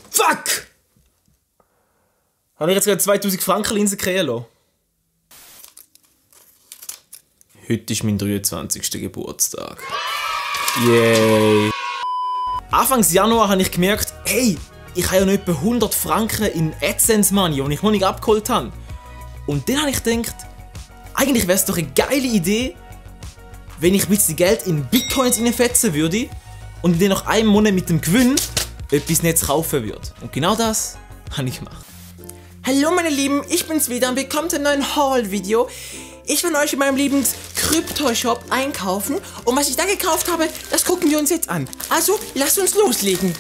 Fuck! Habe ich jetzt gerade 2000 Franken Linsen kriegen lassen? Heute ist mein 23. Geburtstag. Yay! Anfangs Januar habe ich gemerkt, hey, ich habe ja noch etwa 100 Franken in AdSense Money, die ich noch nicht abgeholt habe. Und dann habe ich gedacht, eigentlich wäre es doch eine geile Idee, wenn ich ein bisschen Geld in Bitcoins reinfetzen würde und dann nach einem Monat mit dem Gewinn etwas Netz kaufen würde. Und genau das habe ich gemacht. Hallo meine Lieben, ich bin's wieder und willkommen zu einem neuen Haul-Video. Ich will euch in meinem Lieblings-Krypto-Shop einkaufen und was ich da gekauft habe, das gucken wir uns jetzt an. Also, lasst uns loslegen.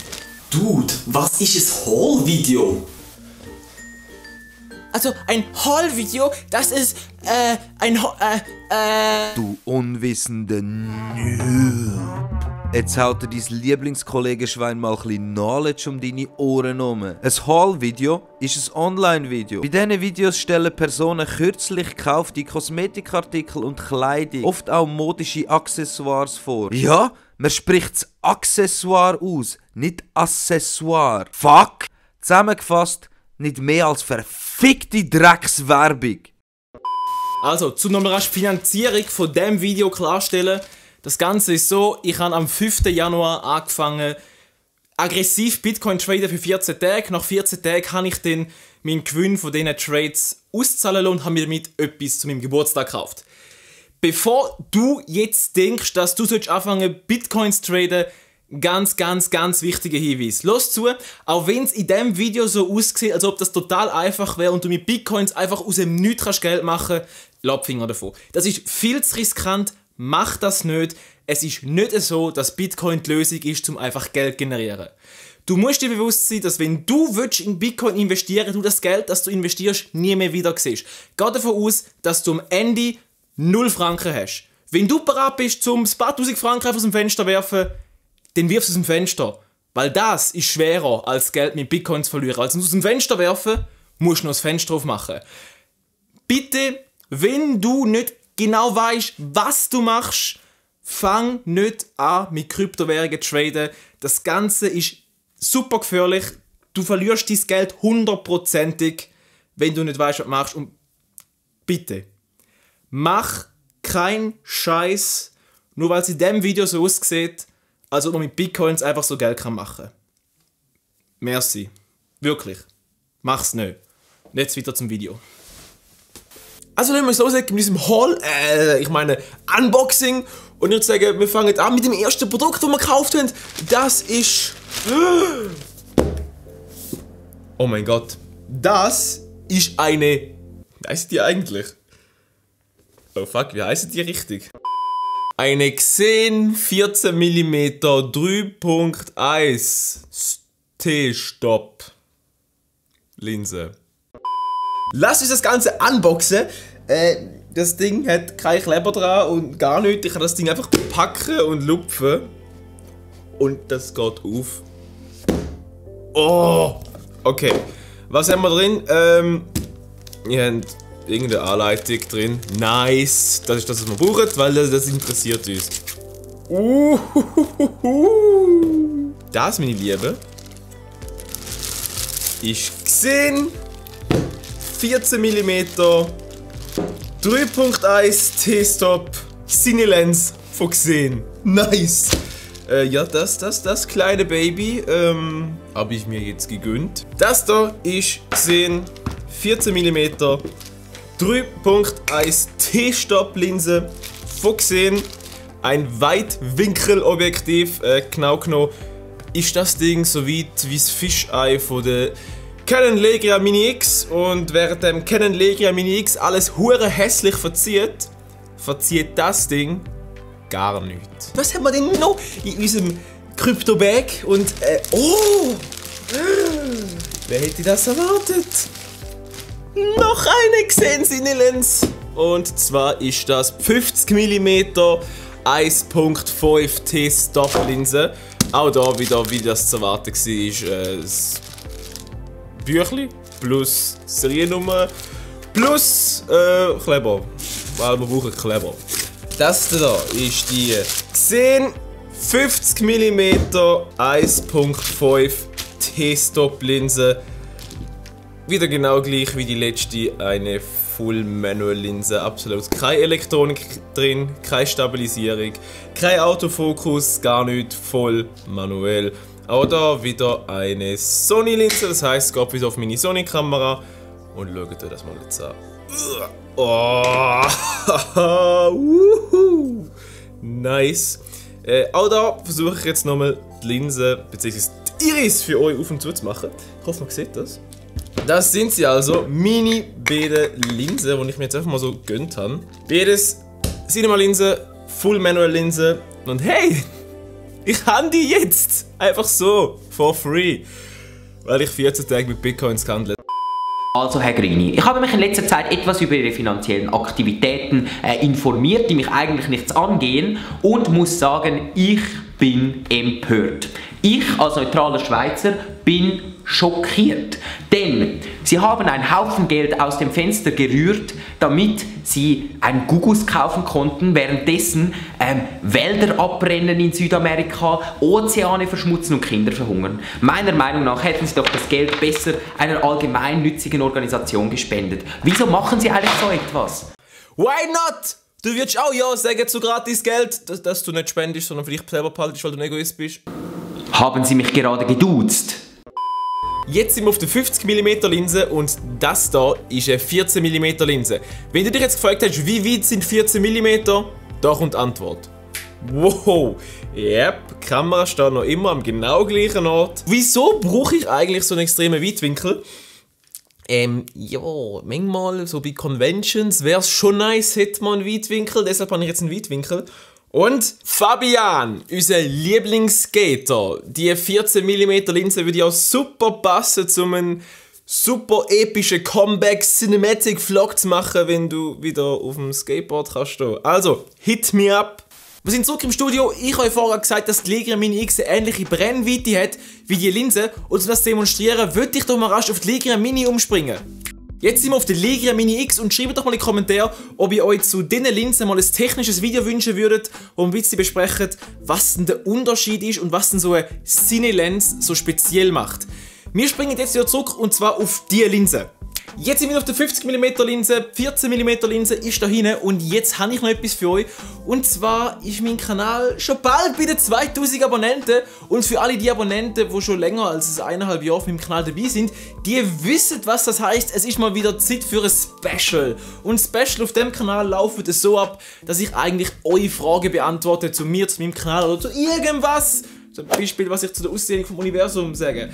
Dude, was ist ein Haul-Video? Also, ein Haul-Video, das ist, Du unwissende Nerd. Jetzt haut dir dein Lieblingskollegenschwein mal ein bisschen Knowledge um deine Ohren herum. Ein Haul-Video ist ein Online-Video. Bei diesen Videos stellen Personen kürzlich gekaufte Kosmetikartikel und Kleidung, oft auch modische Accessoires vor. Ja, man spricht das Accessoire aus, nicht Accessoire. Fuck! Zusammengefasst, nicht mehr als verfickte Dreckswerbung. Also, zum nochmal rasch Finanzierung von diesem Video klarstellen. Das Ganze ist so, ich habe am 5. Januar angefangen, aggressiv Bitcoin zu traden für 14 Tage. Nach 14 Tagen habe ich dann meinen Gewinn von diesen Trades auszahlen und habe mir damit etwas zu meinem Geburtstag gekauft. Bevor du jetzt denkst, dass du anfangen Bitcoins zu traden, ganz wichtiger Hinweis. Los zu, auch wenn es in diesem Video so aussieht, als ob das total einfach wäre und du mit Bitcoins einfach aus dem Nichts kannst Geld machen, lass die Finger davon. Das ist viel zu riskant. Mach das nicht. Es ist nicht so, dass Bitcoin die Lösung ist, um einfach Geld zu generieren. Du musst dir bewusst sein, dass wenn du in Bitcoin investieren willst, du das Geld, das du investierst, nie mehr wieder siehst. Geh davon aus, dass du am Ende 0 Franken hast. Wenn du bereit bist, ein paar tausend Franken aus dem Fenster zu werfen, dann wirfst du es aus dem Fenster. Weil das ist schwerer, als Geld mit Bitcoin zu verlieren. Als aus dem Fenster werfen, musst du noch das Fenster aufmachen. Bitte, wenn du nicht genau weißt, was du machst, fang nicht an mit Kryptowährungen zu traden. Das Ganze ist super gefährlich. Du verlierst dein Geld 100%, wenn du nicht weißt, was du machst. Und bitte, mach keinen Scheiß, nur weil es in diesem Video so aussieht, als ob man mit Bitcoins einfach so Geld machen kann. Merci. Wirklich. Mach's nicht. Und jetzt wieder zum Video. Also lassen wir es loslegen mit diesem Haul, Unboxing. Und ich würde sagen, wir fangen an mit dem ersten Produkt, das wir gekauft haben. Das ist... Oh mein Gott. Das ist eine... Wie heisst die eigentlich? Oh fuck, wie heisst die richtig? Eine Xen 14 mm 3.1 T-Stop Linse. Lass uns das Ganze unboxen. Das Ding hat kein Kleber dran und gar nichts. Ich kann das Ding einfach packen und lupfen. Und das geht auf. Oh! Okay. Was haben wir drin? Wir haben irgendeine Anleitung drin. Nice! Das ist das, was wir brauchen, weil das interessiert uns. Das, meine Liebe, ist Xen 14 mm 3.1 T-Stop Cinelens von Xen. Nice! Ja, das kleine Baby habe ich mir jetzt gegönnt. Das da ist Xen 14 mm 3.1 T-Stop Linse von Xen. Ein Weitwinkelobjektiv. Genau genommen ist das Ding so weit wie das Fischei von der Canon Legria Mini X, und während dem Canon Legria Mini X alles hure hässlich verzieht das Ding gar nichts. Was haben wir denn noch in unserem Krypto-Bag? Und oh! Wer hätte das erwartet? Noch eine Xen Cinelens! Und zwar ist das 50 mm 1.5 T-Stop Linse. Auch da wieder, wie das zu erwarten war, das Büchli plus Seriennummer plus Kleber, weil wir brauchen Kleber. Das da ist die Xen 50 mm 1.5 T-Stop-Linse. Wieder genau gleich wie die letzte, eine Full-Manual-Linse. Absolut keine Elektronik drin, keine Stabilisierung, kein Autofokus, gar nicht, voll manuell. Auch da wieder eine Sony-Linse, das heisst, es geht wieder auf meine Sony-Kamera. Und schaut euch das mal jetzt an. Oh, nice. Auch da versuche ich jetzt nochmal die Linse bzw. die Iris für euch auf und zu machen. Ich hoffe, man sieht das. Das sind sie also, meine beiden Linsen, die ich mir jetzt einfach mal so gegönnt habe. Beides Cinema-Linse, Full-Manual-Linse. Und hey, ich habe die jetzt einfach so, for free. Weil ich 14 Tage mit Bitcoins gehandelt. Also Herr Grini, ich habe mich in letzter Zeit etwas über Ihre finanziellen Aktivitäten informiert, die mich eigentlich nichts angehen, und muss sagen, ich bin empört. Ich als neutraler Schweizer bin schockiert, denn Sie haben einen Haufen Geld aus dem Fenster gerührt, damit Sie ein Gugus kaufen konnten, währenddessen Wälder abbrennen in Südamerika, Ozeane verschmutzen und Kinder verhungern. Meiner Meinung nach hätten Sie doch das Geld besser einer allgemeinnützigen Organisation gespendet. Wieso machen Sie eigentlich so etwas? Why not? Du würdest auch ja sagen zu gratis Geld, dass du nicht spendest, sondern vielleicht selber behaltest, weil du ein Egoist bist. Haben Sie mich gerade geduzt? Jetzt sind wir auf der 50mm Linse und das hier ist eine 14mm Linse. Wenn du dich jetzt gefragt hast, wie weit sind 14mm, da kommt die Antwort. Wow, yep, die Kamera steht noch immer am genau gleichen Ort. Wieso brauche ich eigentlich so einen extremen Weitwinkel? Ja, manchmal so bei Conventions wäre es schon nice, hätte man einen Weitwinkel, deshalb habe ich jetzt einen Weitwinkel. Und Fabian, unser Lieblingsskater, die 14mm Linse würde ja super passen, um einen super epischen Comeback-Cinematic-Vlog zu machen, wenn du wieder auf dem Skateboard kannst stehen. Also, hit me up! Wir sind zurück im Studio. Ich habe vorher gesagt, dass die Legia Mini X eine ähnliche Brennweite hat wie die Linse. Und um das zu demonstrieren, würde ich doch mal rasch auf die Legia Mini umspringen. Jetzt sind wir auf der Legia Mini X und schreibt doch mal in die Kommentare, ob ihr euch zu diesen Linsen mal ein technisches Video wünschen würdet, wo wir ein bisschen besprechen, was denn der Unterschied ist und was denn so eine Cine-Lens so speziell macht. Wir springen jetzt wieder zurück und zwar auf diese Linse. Jetzt sind wir auf der 50mm Linse, 14mm Linse ist da hinten und jetzt habe ich noch etwas für euch. Und zwar ist mein Kanal schon bald bei den 2000 Abonnenten. Und für alle die Abonnenten, die schon länger als 1,5 Jahre auf meinem Kanal dabei sind, die wissen, was das heißt. Es ist mal wieder Zeit für ein Special. Und Special auf dem Kanal laufen es so ab, dass ich eigentlich eure Fragen beantworte zu mir, zu meinem Kanal oder zu irgendwas. Zum Beispiel, was ich zu der Ausdehnung vom Universum sage.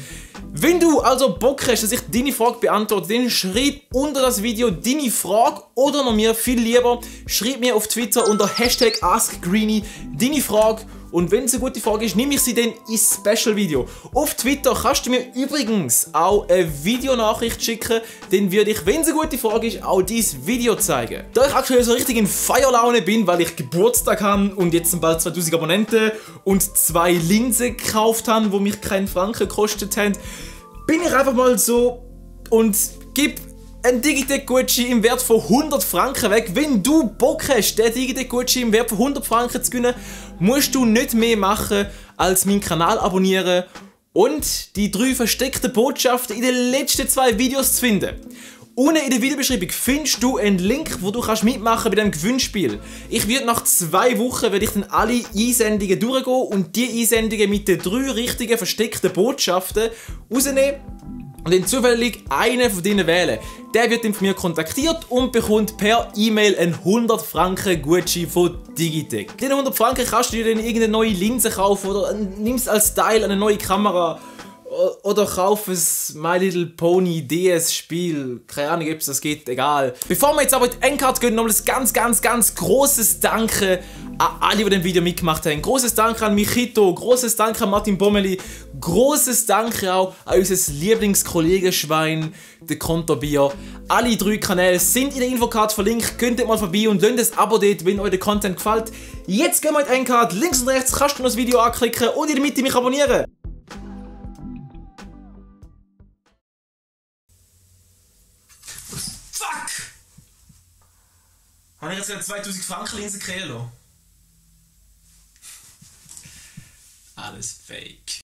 Wenn du also Bock hast, dass ich deine Frage beantworte, dann schreib unter das Video deine Frage oder noch mir viel lieber, schreib mir auf Twitter unter #AskGreenie deine Frage. Und wenn es eine gute Frage ist, nehme ich sie dann ins Special-Video. Auf Twitter kannst du mir übrigens auch eine Videonachricht schicken, dann würde ich, wenn es eine gute Frage ist, auch dieses Video zeigen. Da ich aktuell so richtig in Feierlaune bin, weil ich Geburtstag habe und jetzt bald 2000 Abonnenten und 2 Linsen gekauft habe, die mich keinen Franken gekostet haben, bin ich einfach mal so und gebe ein Digitec-Gutschein im Wert von 100 Franken weg. Wenn du Bock hast, den Digitec-Gutschein im Wert von 100 Franken zu gewinnen, musst du nicht mehr machen, als meinen Kanal abonnieren und die 3 versteckten Botschaften in den letzten 2 Videos zu finden. Unten in der Videobeschreibung findest du einen Link, wo du mitmachen kannst bei diesem Gewinnspiel. Ich werde nach 2 Wochen werde ich dann alle Einsendungen durchgehen und die Einsendungen mit den 3 richtigen versteckten Botschaften rausnehmen. Und dann zufällig einen von denen wählen. Der wird dann von mir kontaktiert und bekommt per E-Mail einen 100 Franken Gutschein von Digitec. Den 100 Franken kannst du dir dann irgendeine neue Linse kaufen oder nimmst als Teil eine neue Kamera. Oder kauf ein My Little Pony DS Spiel. Keine Ahnung, ob es das geht, egal. Bevor wir jetzt aber in die Endcard gehen, nochmal ein ganz grosses Danke an alle, die dem Video mitgemacht haben. Grosses Danke an Michito, grosses Danke an Martin Bommeli, grosses Danke auch an unser Lieblingskollegenschwein, der Konterbier. Alle 3 Kanäle sind in der Infocard verlinkt. Könnt ihr mal vorbei und lasst ein Abo dort, wenn euch der Content gefällt. Jetzt gehen wir in die Endcard. Links und rechts kannst du noch das Video anklicken und in der Mitte mich abonnieren. Fuck! Habe ich jetzt eine 2000 Franken Linse kriegen lassen? Alles fake.